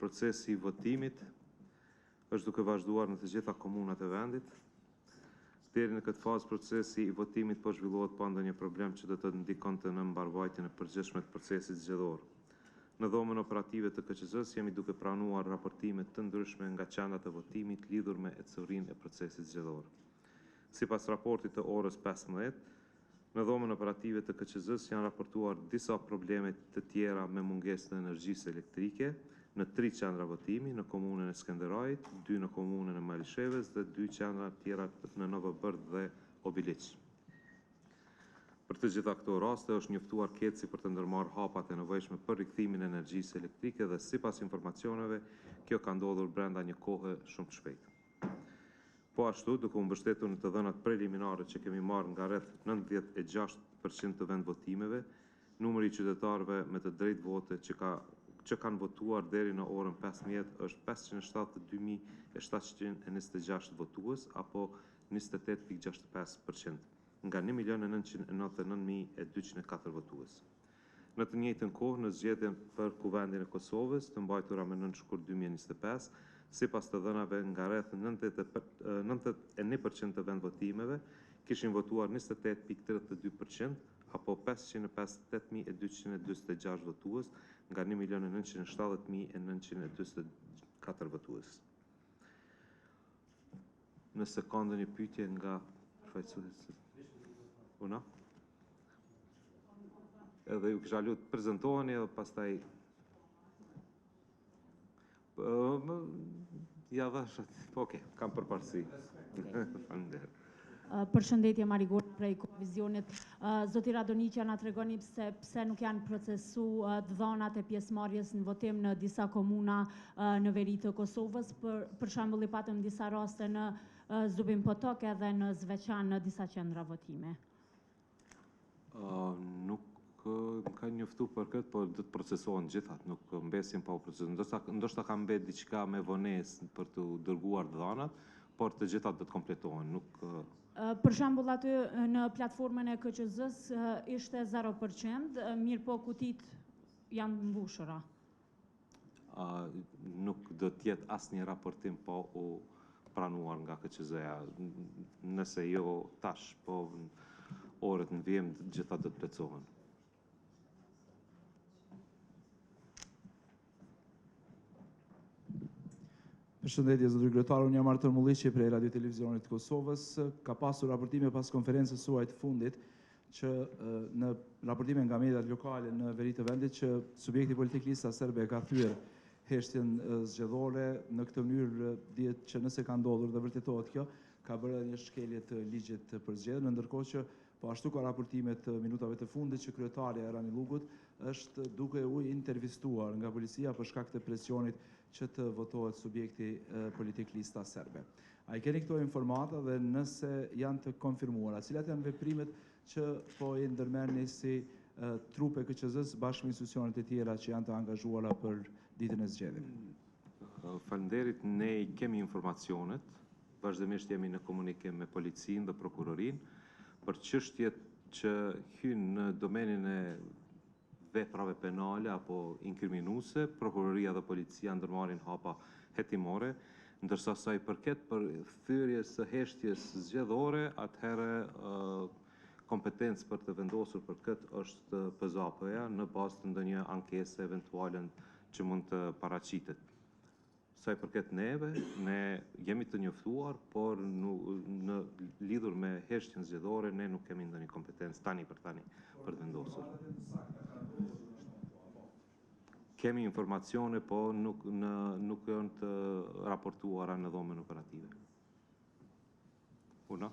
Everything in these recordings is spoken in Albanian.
Procesi i votimit është duke vazhduar në të gjitha komunat e vendit. Deri në këtë fazë procesi i votimit po zhvillohet pa ndonjë problem që do të ndikonte në mbarëvajtjen e përgjithshme të procesit zgjedhor. Në dhomën operative të KQZ-së jemi duke pranuar raportime të ndryshme nga qendrat e votimit lidhur me ecurinë e procesit zgjedhor. Sipas raportit të orës 15, në dhomën operative të KQZ-së janë raportuar disa probleme të tjera me mungesë të energjisë elektrike në tri qendra votimi në komunën e Skenderajit, dy në komunën e Malishevës dhe dy qendra tjera në Novobërdë dhe Obiliq. Për të gjitha këto raste është njoftuar KEDS-i për të ndërmarrë hapat e nevojshme për rikthimin e energjisë elektrike dhe sipas informacioneve, kjo ka ndodhur brenda një kohe shumë të shpejtë. Po ashtu, duke u mbështetur në të dhënat preliminare që kemi marrë nga rreth 96% të vendvotimeve, numri i qytetarëve me të drejtë vote që ka që kanë votuar deri në orën 15 është 572.726 votues apo 28.65% nga 1.999.204 votues. Në të njëjtën kohë, në zgjedhjen për Kuvendin e Kosovës, të mbajtura më 9 shkurt 2025, sipas të dhënave nga rreth 91% të vendvotimeve, kishin votuar 28.32% apo 558.246 votues nga 1.970.944 votues. Nëse ka ndonjë pyetje nga përfaqësuesit. Una? Edhe ju kisha lutë prezentoheni edhe pastaj Ja dhash atë. Po, okej, kam përparësi. Faleminderit. Përshëndetje Marigona prej Kohavizionit. Zoti Radoniqja na tregoni pse pse nuk janë procesu të dhënat e pjesëmarrjes në votim në disa komuna në veri të Kosovës. Për për shembull i patëm disa raste në Zubin Potok edhe në Zveçan në disa qendra votimi. Nuk më ka njoftu për këtë, por do të procesohen gjithat, nuk mbesin pa u procesuar. Ndoshta ndoshta ka mbet diçka me vonesë për të dërguar të dhënat, por të gjithat do të kompletohen, nuk Për shembull aty në platformën e KQZ-s ishte 0%, mirë po kutit janë mbushura. Nuk do të jetë asnjë raportim pa u pranuar nga KQZ-ja. Nëse jo tash, po orët në vijim të gjitha do të plotësohen. Përshëndetje zotëri kryetar, unë jam Artur Mulliqi prej Radio Televizionit të Kosovës. Ka pasur raportime pas konferencës suaj të fundit që në raportime nga mediat lokale në veri të vendit që subjekti politik Lista Serbe e ka thyer heshtjen zgjedhore. Në këtë mënyrë dihet që nëse ka ndodhur dhe vërtetohet kjo, ka bërë edhe një shkelje të ligjit për zgjedhje, në ndërkohë që po ashtu ka raportime të minutave të fundit që kryetarja e Ranillugut është duke u intervistuar nga policia për shkak të presionit që të votohet subjekti politik Lista Serbe. A i keni këto informata dhe nëse janë të konfirmuara, cilat janë veprimet që po i ndërmerrni si trupë e KQZ-së bashkë me institucionet e tjera që janë të angazhuara për ditën e zgjedhjeve? Faleminderit, ne i kemi informacionet, vazhdimisht jemi në komunikim me policinë dhe prokurorinë për çështjet që hyjnë në domenin e veprave penale apo inkriminuese, prokuroria dhe policia ndërmarrin hapa hetimore, ndërsa sa i përket për thyerjes së heshtjes zgjedhore, atëherë kompetencë për të vendosur për këtë është PZAP-ja në bazë të ndonjë ankese eventuale që mund të paraqitet. Sa i përket neve, ne jemi të njoftuar, por në lidhur me heshtjen zgjedhore ne nuk kemi ndonjë kompetencë tani për tani për të vendosur. Kemi informacione, po nuk në nuk janë të raportuara në dhomën operative. Una?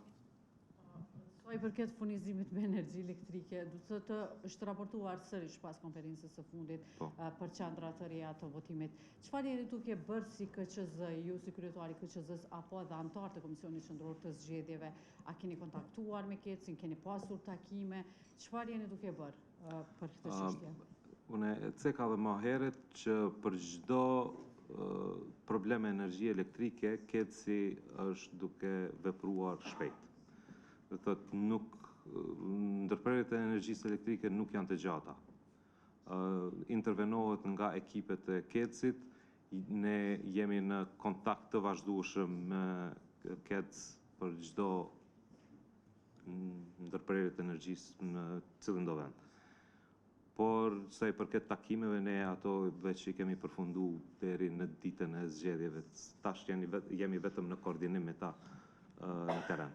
Sa i përket furnizimit me energji elektrike, do të thotë është raportuar sërish pas konferencës së fundit po. për qendra të reja të votimit. Çfarë jeni duke bërë si KQZ, ju si kryetari i KQZ-s apo edhe anëtarë të Komisionit Qendror të Zgjedhjeve? A keni kontaktuar me KEDS-in, keni pasur takime? Çfarë jeni duke bërë për këtë çështje? Unë e ceka dhe ma herët që për çdo problem me energji elektrike, KEDS-i është duke vepruar shpejt. Do të thotë nuk ndërprerjet e energjisë elektrike nuk janë të gjata. Intervenohet nga ekipet e KEDS-it, Ne jemi në kontakt të vazhdueshëm me KEDS për çdo ndërprerje të energjisë në cilindo vend. Por sa i përket takimeve ne ato veç i kemi përfundu deri në ditën e zgjedhjeve. Tash jeni jemi vetëm në koordinim me ta në terren.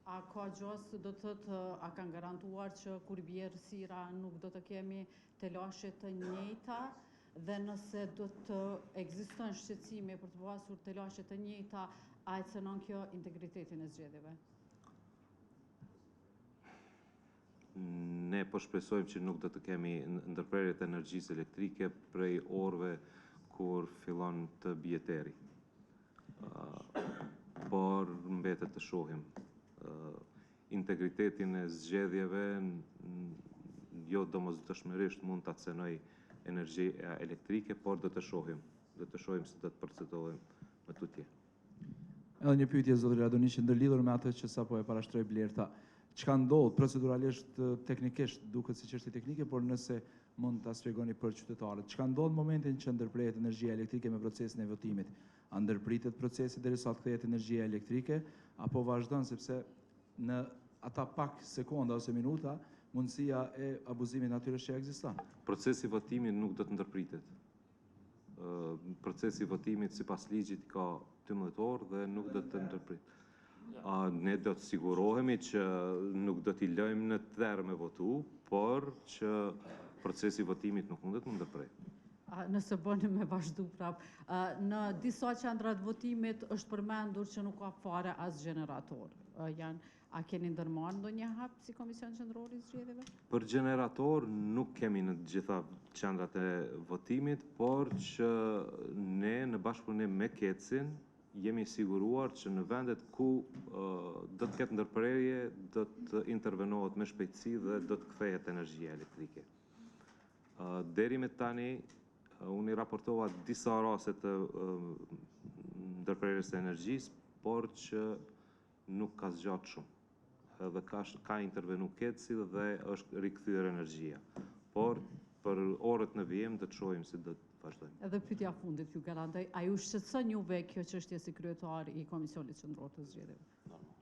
A ka gjasë, do të thotë, a kanë garantuar që kur bie errësira nuk do të kemi telashe të njëjta dhe nëse do të ekziston shqetësimi për të pasur telashe të njëjta, a e cenon kjo integritetin e zgjedhjeve? Ne po shpresojmë që nuk do të kemi ndërprerje të energjisë elektrike prej orëve kur fillon të bie terri. Por mbetet të shohim integritetin e zgjedhjeve jo domosdoshmërisht mund ta cenojë energjia elektrike, por do të shohim, do të shohim si do të procedojmë më tutje. Edhe një pyetje zotëri Radoniqi ndërlidhur me atë që sapo e parashtroi Blerta. Çka ndodh proceduralisht teknikisht duket si çështje teknike, por nëse mund ta shpjegoni për qytetarët. Çka ndodh në momentin që ndërprehet energjia elektrike me procesin e votimit? A ndërpritet procesi derisa të kthehet energjia elektrike apo vazhdon sepse në ata pak sekonda ose minuta mundësia e abuzimit natyrisht që ekziston. Procesi i votimit nuk do të ndërpritet. Procesi i votimit sipas ligjit ka 12 orë dhe nuk do të ndërpritet. Ne do të sigurohemi që nuk do t'i lëjmë në terr me votu, por që procesi i votimit nuk mundet të ndërpret. Nëse bëni me vazhdu prap. Në disa qendra të votimit është përmendur që nuk ka fare as gjenerator. Janë A keni ndërmarrë ndonjë hap si Komision Qendror i Zgjedhjeve? Për gjenerator nuk kemi në të gjitha qendrat e votimit, por që ne në bashkëpunim me KEDS-in jemi siguruar që në vendet ku do të ketë ndërprerje do të intervenohet me shpejtësi dhe do të kthehet energjia elektrike. Deri me tani, unë i raportova disa raste të ndërprerjes së energjisë, por që nuk ka zgjatë shumë. Edhe ka, ka intervenu KEDS-i dhe është rikthyer energjia. Por, për orët në vijim do të shohim si do të vazhdojmë. Edhe pyetja e fundit ju garantoj, a ju shqetëson juve kjo çështje si kryetar i Komisionit Qendror të Zgjedhjeve? Normal.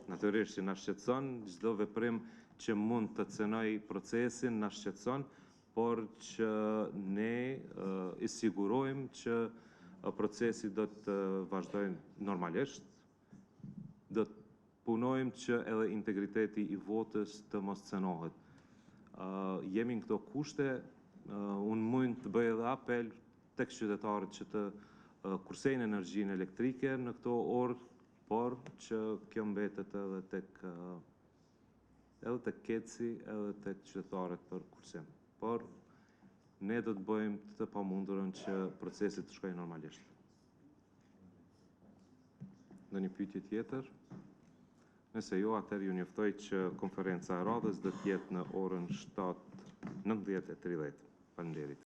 Natyrisht që na shqetëson çdo veprim që mund të cenojë procesin, na shqetëson, por që ne i sigurojmë që procesi do të vazhdojë normalisht, do të punojmë që edhe integriteti i votës të mos cenohet. Jemi në këto kushte, unë mund të bëj edhe apel tek qytetarët që të kursejnë energjinë elektrike në këto orë, por që kjo mbetet edhe tek edhe tek KEDS-i edhe tek qytetarët për kursim. Por ne do të bëjmë të pamundurën që procesi të shkojë normalisht. Ndonjë pyetje tjetër? Nëse jo, atëherë ju njoftoj që konferenca e radhës do të jetë në orën 7:19:30. Faleminderit.